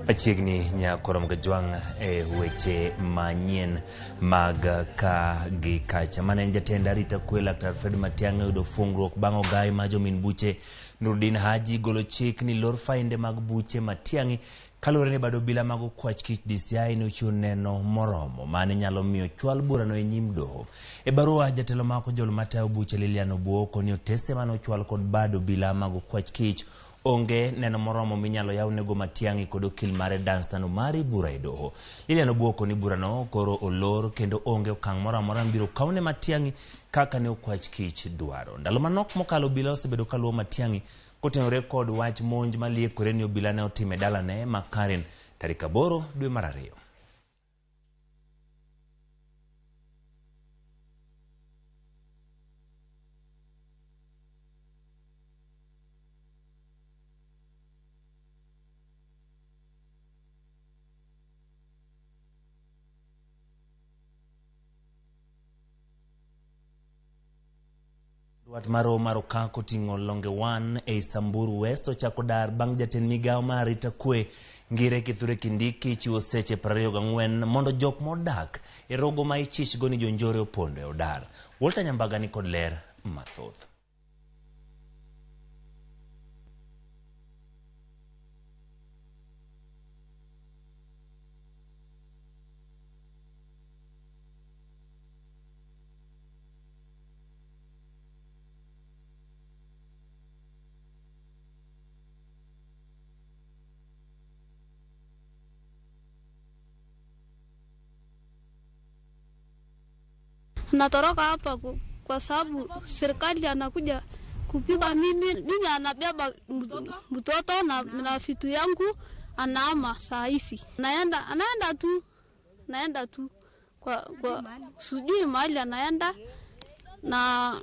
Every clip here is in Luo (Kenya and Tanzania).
Machiegni nyakoro Mgajwang' e weche manyien mag ka gi kacha. Mane en jatend arita kwe Laktar Fred Matiang'i oyudo fungruok bang' ogai ma jomin buche Nurdin Haji golo chik ni lor fainde mag buche Matiang'i kaluwore ni bad obila mag okwach kich DCI ne ochiwo neno moromo mane nyalo miyo chwal burano e nyim doho. E barua jatelo ma okojol matayo buche Lilian Obuoko ni otese mane ochwal kod bad obila mag okwach kich Onge neno moromo minyalo yawnego Matiang'i kod okil mare Danstan Omari bura e doho. Lilian Obuoko ni burano koro olor kendo onge okang' moro amora mibiro kawne Matiang'i kaka ne okwach kich dwaro. Ndalo manok mokalo obila osebedo kaluwo Matiang'i kotenore kod wach monj maliekore ni obila ne otimo e dalane ma Karen tarik 8 dwe mar 2. Dwat mar roho mar okak oting'o Longe 1 ei Samburu West ochako dar bang' jatend migawo mar arita kwe Ngire Kithure Kindiki chiwo seche 24 mondo jok modak e rogo ma ichichgo ni jonjore opondo e odar. Walter Nyambaga ni kod ler mathoth. Natoroka hapa kwa sababu serikali anakuja kupiga mimi, mimi anabeba mtoto na vitu yangu anaama saa hizi. Naenda, anaenda tu, naenda tu kwa sijui mahali anaenda na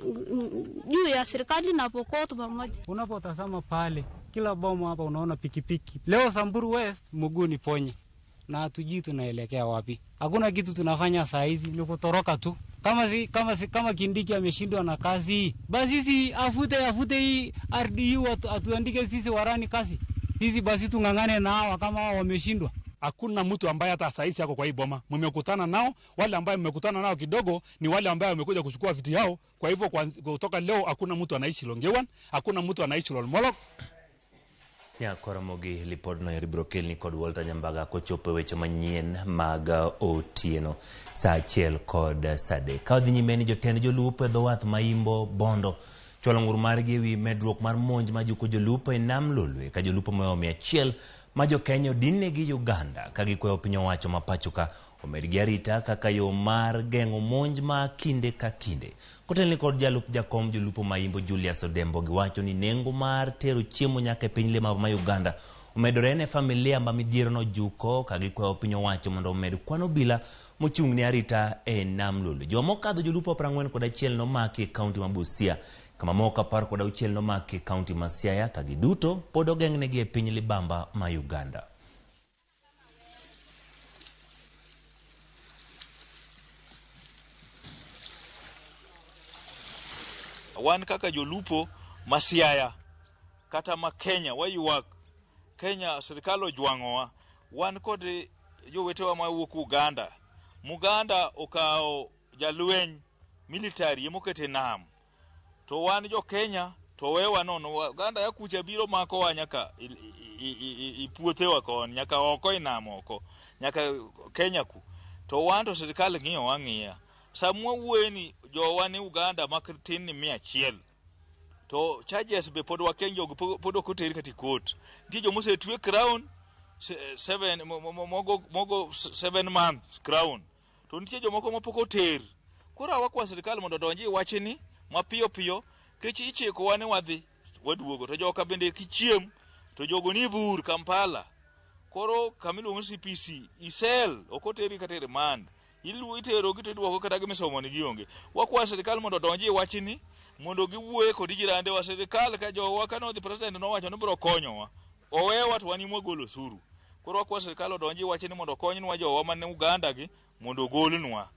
juu ya serikali na Pokot pamoja. Unapotazama pale kila bomo hapa unaona pikipiki. Leo Samburu West mguu ni ponye na hatujui tunaelekea wapi. Hakuna kitu tunafanya saa hizi, ni kutoroka tu. Kama Kindiki ameshindwa na kazi, basi sisi afute hii RDU atuandike sisi warani kazi. Sisi basi tung'ang'ane na hawa kama hao wameshindwa. Hakuna mtu ambaye hata saa hizi ako kwa hii boma. Mmekutana nao, wale ambao mmekutana nao kidogo ni wale ambao wamekuja kuchukua vitu yao. Kwa hivyo kutoka leo hakuna mtu anaishi Longewan, hakuna mtu anaishi Lolmolok. Nyakoromogi lipodno ibiro kelni kod Walter Nyambaga kochopo e weche manyien mag otieno saa 1 kod saa 3. Ka odhi nyime ni jotend jolupo e dho wath ma Imbo Bondo chwalo ng'ur margi ewi medruok mar monj ma juko jolupo e nam Lolwe ka jolupo mohewo 100 ma jo Kenya odinnegi Uganda ka gikwayo piny owacho ma pacho ka omedgi arita kaka yo mar geng'o monj ma kinde ka kinde. Kotelni kod jalup jakom jolupo ma Imbo Julius Odembo giwacho ni nengo mar tero chiemo nyaka e piny lemava ma Uganda omedore ne familia ma midhiero nojuko ka gikwayo piny owacho mondo omed kwan obila mochung' ne arita e nam Lolwe. Juma mokadho jolupo 41 nomaki e kaunti ma Busia kama moko 16 nomaki e kaunti ma Siaya ka giduto pod ogeng'negi e piny libamba ma Uganda. Wan kaka jolupo ma Siaya kata ma Kenya waywak. Kenya sirikal ojwang'owa. Wan kod jowetewa mawuok Uganda. Muganda okawo jalweny military emokete nam. To wan jo Kenya to wewa nono. Uganda ya kucha biro makowa nyaka i puothewa koni, nyaka oko e nam oko, nyaka Kenya ku. To wan to sirikal ng'iyowa ang'iya. Samwa wuoye ni jowa ni Uganda mak tin ni 100. To charges be pod wakia jogo pod ok oter kata e court. Nitie joma osetwe crown seven, mogo 7 months crown. To nitie jomoko mapok oter. Koro wakwa sirikal mondo odonji e wachni mapiyo piyo, kech ichikowa ni wadhi waduogo. To joka bende kichiem to jogo ni bur Kampala. Koro kama iluongo ni CPC, isel ok otergi kata e remand. Iterogi to iduoko kata gimisomo ni gionge. Wakwa sirikal mondo odonji e wachni mondo giwuoye kod jirandewa. Sirikal ka jowa kane odhi president nowacho ni biro konyowa. Owewa to wan ema wagolo osuru. Koro wakwa sirikal odonji e wachni mondo okonywa jowa man Uganda gi mondo ogolnwa.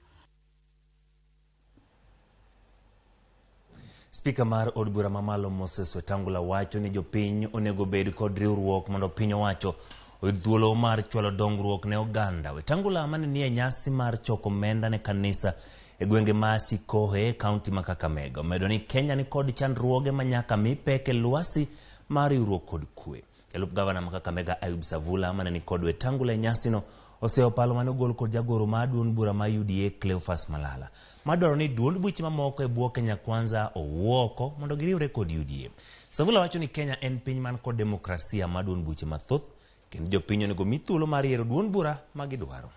Spika mar od bura mamalo Moses Wetangula wacho ni jopiny onego bed kod riwruok mondo piny owacho Oyud thuolo mar chwalo dongruok ne oganda. Wetangula mane nie nyasi mar choko omenda ne kanisa e gwenge ma Sikohe e kaunti ma Kakamega. Omedo ni Kenya ni kod chandruoge ma nyaka mi pek e lwasi mar riwruok kod kwe. Jalup gavana ma Kakamega Ayub Savula mane ni kod Wetangula e nyasino oseyo palo mane ogol kod jagoro mar duond bura ma UDA Cleophas Malala, madwaro ni duond buche mamoko e bwo Kenya Kwanza owuo oko mondo giriwre kod UDA. Savula wacho ni Kenya en piny man kod demokrasia ma duond buche mathoth kendo jopiny onego mi thuolo mar yiero duond bura ma gidwaro.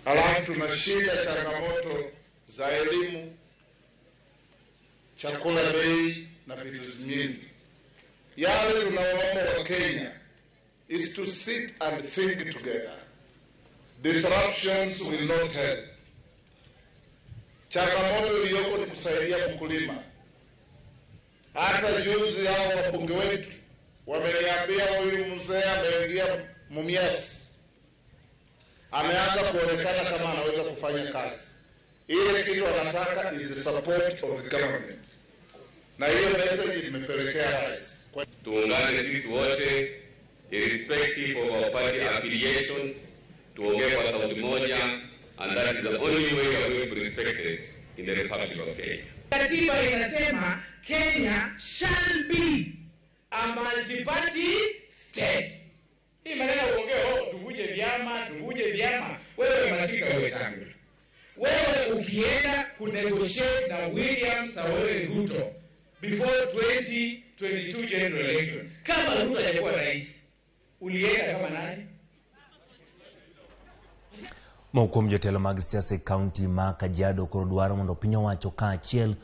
Alafu tuna shida, changamoto za elimu, chakula bei na vitu nyingi. Yale tunawaomba wa Kenya is to sit and think together. Disruptions will not help. Changamoto iliyoko ni kusaidia mkulima. Hata juzi hao wabunge wetu wameniambia huyu mzee ameingia Mumias, ameanza kuonekana kama anaweza kufanya kazi. Ile kitu anataka is the support of the government, na hiyo message imepelekea rais. Tuungane sisi wote irrespective of our party affiliations, tuongee kwa sauti moja, and that is the only way we are going to be respected in the Republic of Kenya. Katiba inasema Kenya shall be a multi-party state. Hii maneno uongee, oh, tuvuje vyama, tuvuje vyama. Wewe Masika Wetangula, wewe ukienda kunegotiate na William Samoei Ruto before 2022 general election, kama Ruto hajakuwa rais, ulienda kama nani? Moko kuom jotelo mag siasa e kaunti ma Kajiado koro dwaro mondo piny owacho kaachiel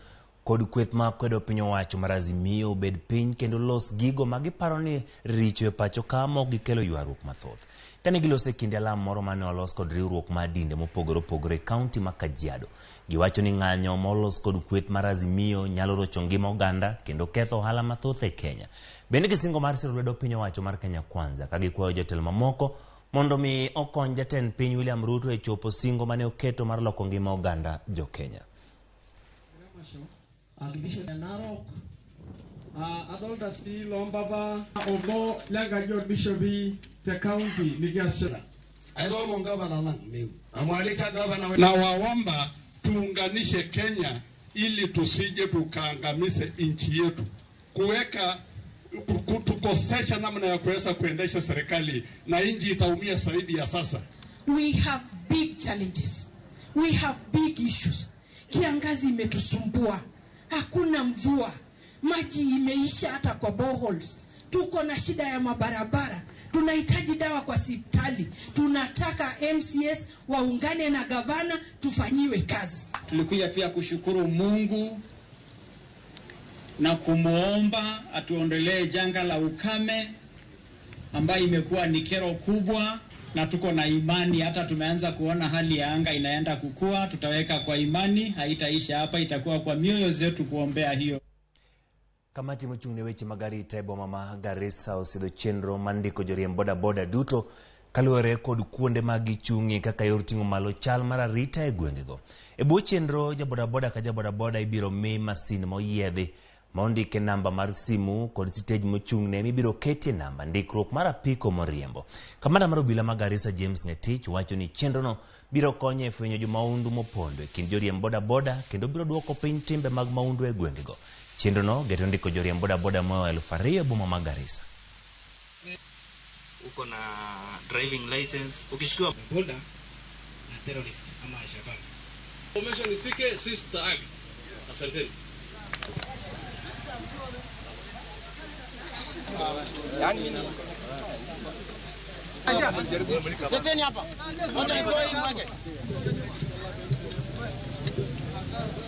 kod kweth ma kwedo piny owacho mar Azimio obed piny kendo los gigo ma giparo ni richo e pacho ka mok gikelo ywaruok mathoth. Kane giloso e kinde alam moro mane olos kod riwruok mar dinde mopogore opogore e kaunti ma Kajiado, giwacho ni ng'anyo molos kod kweth mar Azimio nyalo rocho ngima oganda kendo ketho ohala mathoth e Kenya. Bende gisingo mar siro lwedo piny owacho mar Kenya Kwanza ka gikwayo jotelo mamoko mondo mi okony jatend piny William Ruto e chopo singo mane oketo mar loko ngima oganda jo Kenya. Archbishop ya Narok, adolta sii lombaba obo lenkaji orbishopi te county nikiasita. Na waomba tuunganishe Kenya ili tusije tukaangamize nchi yetu, kuweka kutukosesha namna ya kuweza kuendesha serikali na nchi itaumia zaidi ya sasa. We have big challenges. We have big issues. Kiangazi imetusumbua. Hakuna mvua. Maji imeisha hata kwa boreholes. Tuko na shida ya mabarabara. Tunahitaji dawa kwa hospitali. Tunataka MCS waungane na gavana tufanyiwe kazi. Tulikuja pia kushukuru Mungu na kumuomba atuondolee janga la ukame ambayo imekuwa ni kero kubwa, na tuko na imani, hata tumeanza kuona hali ya anga inaenda kukua. Tutaweka kwa imani, haitaisha hapa, itakuwa kwa mioyo zetu kuombea hiyo. Kamati mochung' ne weche mag arita e boma ma Garissa osidho chenro mar ndiko joriemb bodaboda duto kaluwore kod kuonde ma gichung'ie kaka yor ting'o malo chal mar arita e gwengego. E bwo chenro, jabodaboda ka jabodaboda ibiro mi masin moyiedhi ma ondike namba mar simu kod sitej mochung'ne mibiro ketie namba ndikruok mar apiko moriembo. Kamanda mar obila ma Garissa James Ngetich wacho ni chenrono biro konyo e fwenyo jomaundu mopondo e kind joriemb bodaboda kendo biro duoko piny timbe mag maundu e gwengego. Chenrono geto ndiko joriemb bodaboda moa 2000 e boma ma Garissa. Uko na driving license, ukishikiwa boda na terrorist ama Al-Shabaab. Information ifike sisi tutaagi. Asanteni.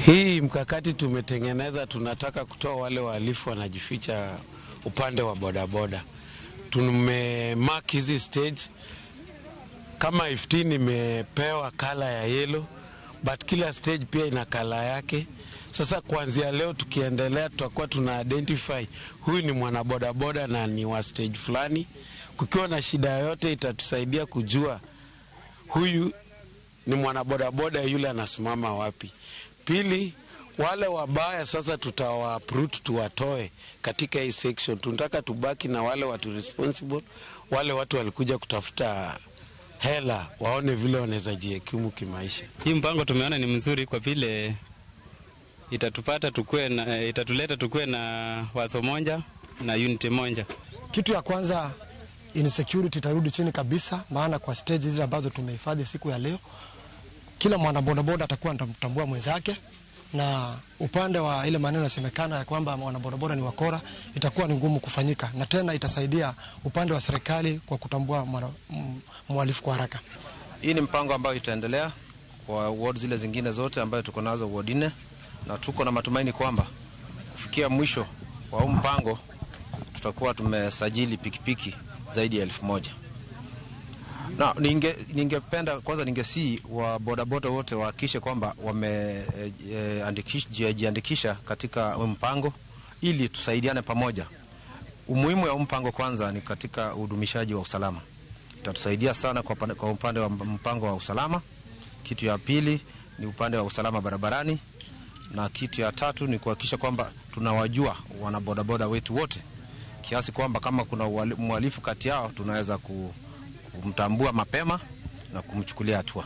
Hii mkakati tumetengeneza, tunataka kutoa wale wahalifu wanajificha upande wa bodaboda. Tumemark hizi stage kama 15 imepewa kala ya yellow, but kila stage pia ina kala yake. Sasa kuanzia leo tukiendelea tutakuwa tuna identify huyu ni mwana bodaboda na ni wa stage fulani. Kukiwa na shida yoyote itatusaidia kujua huyu ni mwana bodaboda, yule anasimama wapi. Pili, Wale wabaya sasa tutawa uproot, tuwatoe katika hii section. Tunataka tubaki na wale watu responsible, wale watu walikuja kutafuta hela, waone vile wanaweza jihekimu kimaisha. Hii mpango tumeona ni mzuri kwa vile itatupata tukue na, itatuleta tukue na wazo moja na unity moja. Kitu ya kwanza, insecurity itarudi chini kabisa, maana kwa stage zile ambazo tumehifadhi siku ya leo, kila mwana bodaboda atakuwa anamtambua mwenzake, na upande wa ile maneno yasemekana ya kwamba wanabodaboda ni wakora itakuwa ni ngumu kufanyika, na tena itasaidia upande wa serikali kwa kutambua mhalifu kwa haraka. Hii ni mpango ambayo itaendelea kwa ward zile zingine zote ambayo tuko nazo ward 4, na tuko na matumaini kwamba kufikia mwisho wa huu mpango tutakuwa tumesajili pikipiki zaidi ya 1000. Na ningependa kwanza ningesii wa bodaboda wote wahakikishe kwamba wamejiandikisha katika mpango ili tusaidiane pamoja. Umuhimu wa mpango kwanza ni katika udumishaji wa usalama. Itatusaidia sana kwa upande wa mpango wa usalama. Kitu ya pili ni upande wa usalama barabarani, na kitu ya tatu ni kuhakikisha kwamba tunawajua wanabodaboda wetu wote kiasi kwamba kama kuna mhalifu kati yao tunaweza kumtambua mapema na kumchukulia hatua.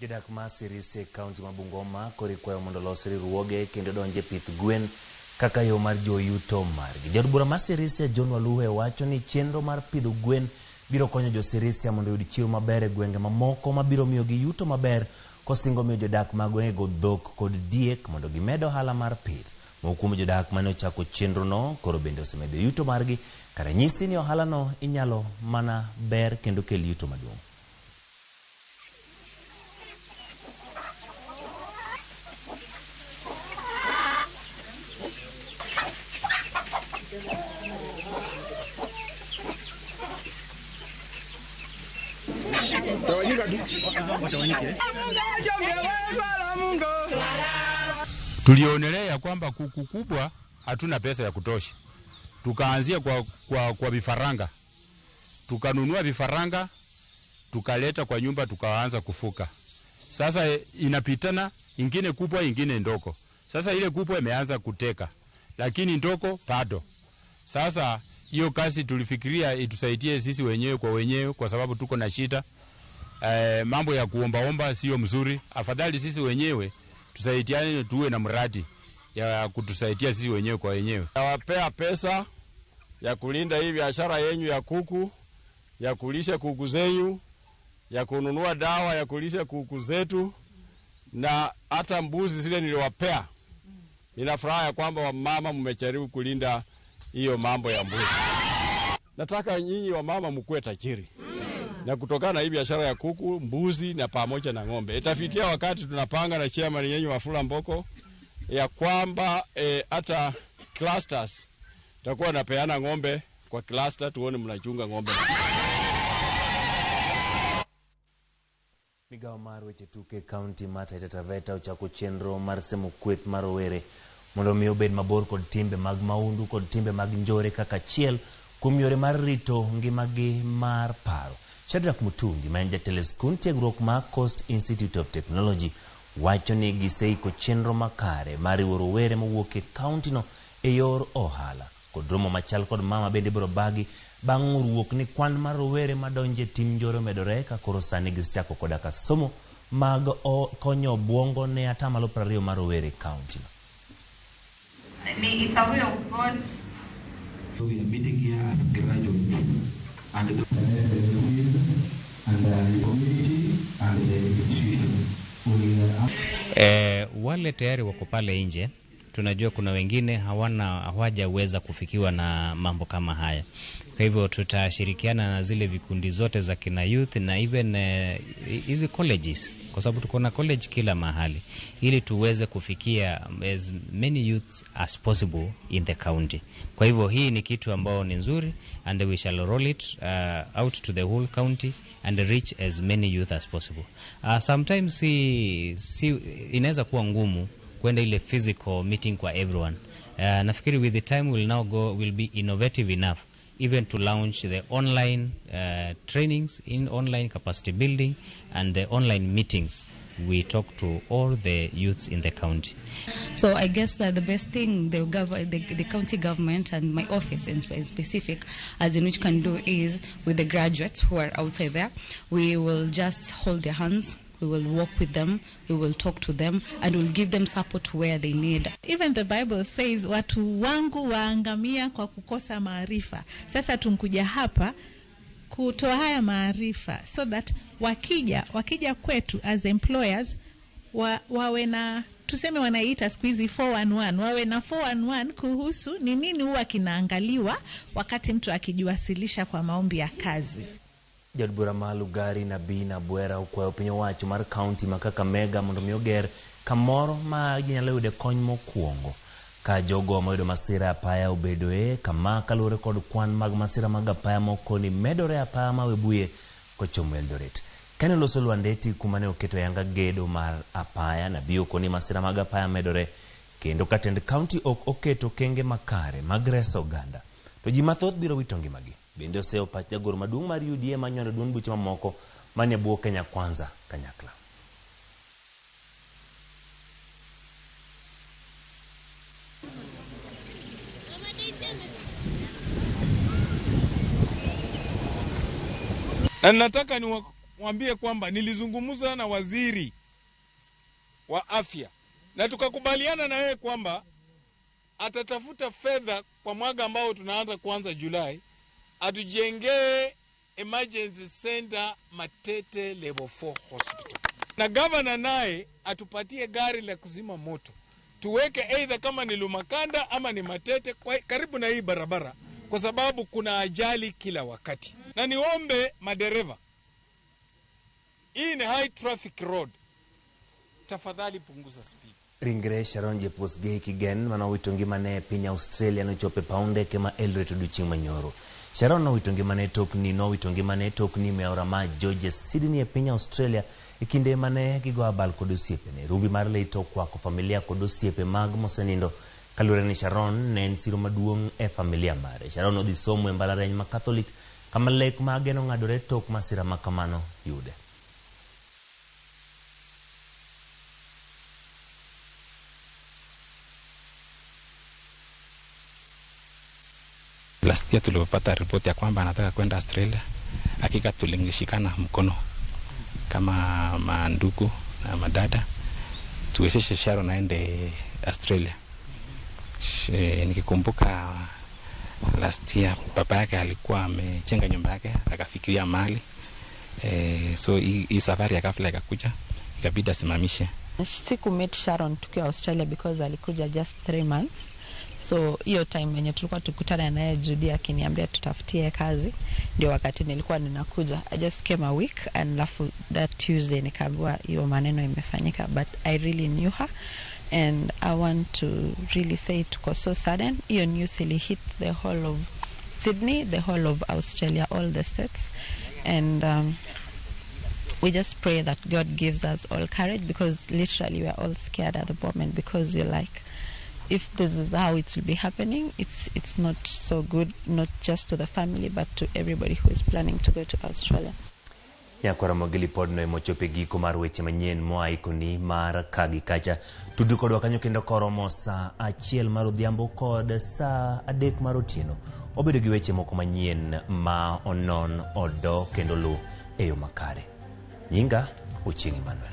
Jodak ma Sirisia e kaunti ma Bungoma koro ikwayo mondo olos riwruoge kendo donje pith gwen kaka yo mar joyuto margi. Jaod bura ma Sirisia John Waluhe wacho ni chenro mar pidho gwen biro konyo jo Sirisia mondo oyud chiemo maber e gwenge mamoko mabiro miyogi yuto maber, kosingo miyo jodak mag gwengego dhok kod diek mondo gimed ohala mar pith. Moko kuom jodak mane ochako chenrono koro bende osemedo yuto margi, ka ranyisi ni ohalano inyalo mana ber kendo kel yuto maduong'. Tulionelea kwamba kuku kubwa hatuna pesa ya kutosha. Tukaanzia kwa vifaranga. Tukanunua vifaranga, tukaleta kwa nyumba, tukaanza kufuka. Sasa inapitana, ingine kubwa ingine ndogo. Sasa ile kubwa imeanza kuteka, lakini ndogo bado. Sasa hiyo kazi tulifikiria itusaidie sisi wenyewe kwa wenyewe, kwa sababu tuko na shida. Mambo ya kuombaomba sio mzuri. Afadhali sisi wenyewe tusaidiane, tuwe na mradi ya kutusaidia sisi wenyewe kwa wenyewe. Nawapea pesa ya kulinda hii biashara yenu ya kuku, ya kulisha kuku zenyu, ya kununua dawa ya kulisha kuku zetu, na hata mbuzi zile niliwapea. Nina furaha ya kwamba wamama mmejaribu kulinda hiyo mambo ya mbuzi. Nataka nyinyi wamama mkuwe tajiri. Na kutokana na hii biashara ya kuku, mbuzi na pamoja na ng'ombe, itafikia wakati tunapanga na chairman yenyu Wafula Mboko ya kwamba hata clusters takuwa napeana ng'ombe kwa cluster, tuone mnachunga ng'ombe. Migawo mar weche tuke kaunti ma Taita Taveta ochako chenro mar semo kweth mar rowere mondo mi obed mabor kod timbe mag maundu kod timbe mag njore kaka achiel kuom yore mar rito ngimagi mar paro. Shadrack Mutungi ma en jatelo e skund tiegruok mar Coast Institute of Technology wacho ni giseiko chenro makare mar riwo rowere mowuok e kauntino e yor ohala. Kod romo machal kod mama bende ibiro bagi bang' ng'urruok ni kwan mar rowere madonje tim njore omedore ka koro sani gisechako koda ka somo mag konyo obwongo ne 20% mar rowere e kauntino. It's a way of God. So we are meeting here at graduate and the and the community and the institution. Wale tayari wako pale nje, tunajua kuna wengine hawajaweza kufikiwa na mambo kama haya. Kwa hivyo tutashirikiana na zile vikundi zote za kina youth na even hizi colleges, kwa sababu tuko na college kila mahali, ili tuweze kufikia as many youths as possible in the county. Kwa hivyo hii ni kitu ambao ni nzuri, and we shall roll it out to the whole county and reach as many youth as possible. Sometimes si inaweza kuwa ngumu kwenda ile physical meeting kwa everyone. Nafikiri with the time we'll now go, will be innovative enough even to launch the online trainings in online capacity building and the online meetings we talk to all the youths in the county. So I guess that the best thing the county government and my office in specific, as in which can do is with the graduates who are outside there, we will just hold their hands, we will walk with them, we will talk to them, and we'll give them support where they need. Even the Bible says watu wangu waangamia kwa kukosa maarifa. Sasa tunkuja hapa kutoa haya maarifa so that wakija kwetu as employers wawe na, tuseme wanaita siku hizi 411, wawe na 411 kuhusu ni nini huwa kinaangaliwa wakati mtu akijiwasilisha kwa maombi ya kazi. Jaod bura ma Lugari Nabii Nabwera okwayo piny owacho mar kaunti ma Kakamega mondo mi oger kamoro ma ginyalo yude kony mokwongo ka jogo moyudo masira e apaya obedoe kama kaluwore kod kwan mag masira mag apaya mokoni medore apaya ma Webuye kochomo Eldoret. Kane oloso Lwandeti kuma ne oketo yanga gedo mar apaya, Nabii okoni masira mag apaya medore kendo ka tend kaunti ok oketo okenge makare mag reso oganda to ji mathoth biro wito ngimagi. Bende oseyo pach jagoro maduong' mar UDA manywando duond buche mamoko manie bwo Kenya Kwanza kanyakla. Na nataka niwaambie kwamba nilizungumza na waziri wa afya na tukakubaliana na yeye kwamba atatafuta fedha kwa mwaka ambao tunaanza kuanza Julai atujengee emergency center Matete Level 4 Hospital. Na governor naye atupatie gari la kuzima moto. Tuweke either kama ni Lumakanda ama ni Matete kwa, karibu na hii barabara, kwa sababu kuna ajali kila wakati. Na niombe madereva, hii ni high traffic road, tafadhali punguza speed. Ringre Sharon Jepkosgei Kigen manowito ngimane e piny Australia nochopo e paw ndeke ma Eldoret odiochieng' manyoro. Sharon nowito ngimane tokni e aora ma Georges Sydney e piny Australia e kinde mane gigo abal kod osiepene. Rumbi mar lit okwako familia kod osiepe mag mosenindo kaluwore ni Sharon ne en siro maduong' e familia mare. Sharon nodhi somo e mbalariany ma Catholic kama lek mage nong'adore tok masira ma kamano yude. Last year tulipopata ripoti ya kwamba anataka kwenda Australia, hakika tulingishikana mkono kama mandugu na madada tuwezeshe Sharon aende Australia. Nikikumbuka last year baba yake alikuwa amechenga nyumba yake akafikiria mali, so hii safari ya ghafla ikakuja ikabidi asimamishe. Siku meet Sharon tukiwa Australia because alikuja just 3 months. So hiyo time yenye tulikuwa tukutana naye Judy akiniambia tutafutie kazi, ndio wakati nilikuwa ninakuja. I just came a week and alafu that Tuesday nikaambiwa hiyo maneno imefanyika, but I really knew her and I want to really say it was so sudden. Hiyo news ili hit the whole of Sydney, the whole of Australia, all the states, and we just pray that God gives us all courage because literally we are all scared at the moment because you're like, if this is how it will be happening, it's not so good, not just to the family but to everybody who is planning to go to Australia. Nyakwara Mogili pod no emochopo e giko mar weche manyien moa ikoni mar kagi kacha. Tudri kodwa kanyo kendo koromo saa 1 mar odhiambo kod saa 3 mar otieno. Wabedo gi weche moko manyien ma onon odo kendo lu e yo makare. Nyinga Ochieng' Emmanuel.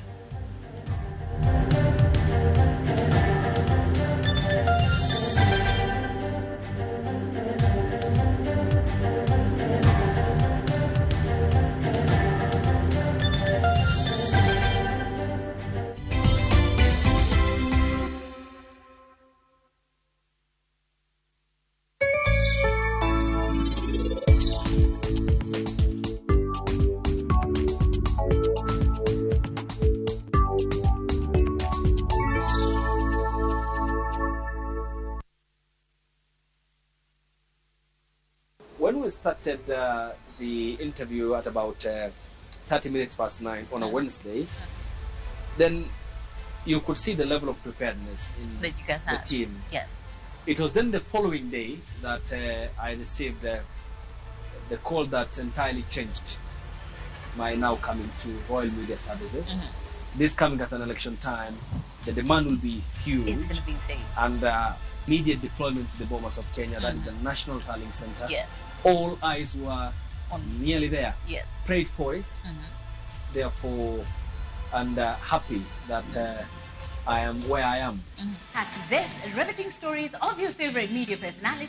When we started the interview at about 9:30 on a Wednesday, then you could see the level of preparedness in that you guys the had. Team. Yes. It was then the following day that I received the call that entirely changed my now coming to Royal Media Services. This coming at an election time, the demand will be huge. It's going to be insane. And immediate deployment to the Bomas of Kenya, that is the National Tallying Center. Yes. All eyes were nearly there. Yes. Prayed for it, therefore, and happy that I am where I am. Catch this riveting stories of your favorite media personalities.